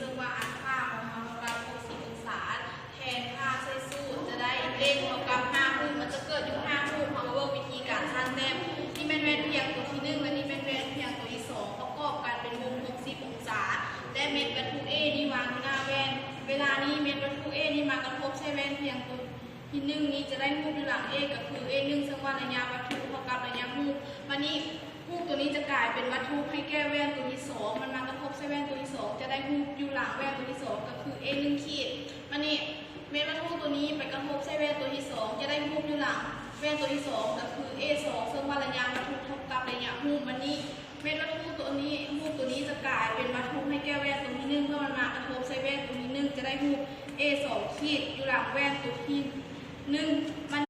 ເຊິ່ງວ່າອັນຄ່າຂອງມັນເທົ່າກັບຫົກສິບອົງສາ ແທນຄ່າໃສ່ສູດຈະໄດ້ເລກເທົ່າກັບຫ້າຮູບ ມັນຈະເກີດຢູ່ຫ້າຮູບ. ເຮົາມາເບິ່ງວິທີການສ້າງແຕ້ມ. ນີ້ແມ່ນແວ່ນພຽງຕົວທີໜຶ່ງ ແລະ ນີ້ແມ່ນແວ່ນພຽງຕົວທີສອງ ປະກອບກັນເປັນມຸມຫົກສິບອົງສາ ແລະ ເມັດວັດຖຸ A ນີ້ວາງຢູ່ໜ້າແວ່ນ. ເວລານີ້ເມັດວັດຖຸ A ນີ້ມາກະທົບໃສ່ແວ່ນພຽງຕົວທີໜຶ່ງນີ້ ຈະໄດ້ຮູບຢູ່ຫຼັງ A ກໍຄື A ໜຶ່ງ ເຊິ່ງວ່າໄລຍະວັດຖຸເທົ່າກັບໄລຍະຮູບ. ບາດນີ້ ຮູບຕົວນີ້ຈະກາຍເປັນວັດຖຸໃຫ້ແກ່ແວ່ນຕົວທີສອງ ມັນມາກະທົບໃສ່ແວ່ນຕົວທີສອງ ຈະໄດ້ຮູບຢູ່ຫຼັງແວ່ນຕົວທີສອງ ກໍຄື A ໜຶ່ງຂີດ. ບາດນີ້ເມັດວັດຖຸຕົວນີ້ໄປກະທົບໃສ່ແວ່ນຕົວທີສອງ ຈະໄດ້ຮູບຢູ່ຫຼັງແວ່ນຕົວທີສອງ ກໍຄື A ສອງ ເຊິ່ງວ່າໄລຍະວັດຖຸເທົ່າກັບໄລຍະຮູບ. ບາດນີ້ເມັດວັດຖຸຕົວນີ້ ຮູບຕົວນີ້ຈະກາຍເປັນວັດຖຸໃຫ້ແກ່ແວ່ນຕົວທີໜຶ່ງ ເມື່ອມັນມາກະທົບໃສ່ແວ່ນຕົວທີໜຶ່ງ ຈະໄດ້ຮູບ A ສອງຂີດ ຢູ່ຫຼັງແວ່ນຕົວທີໜຶ່ງ. ມັນ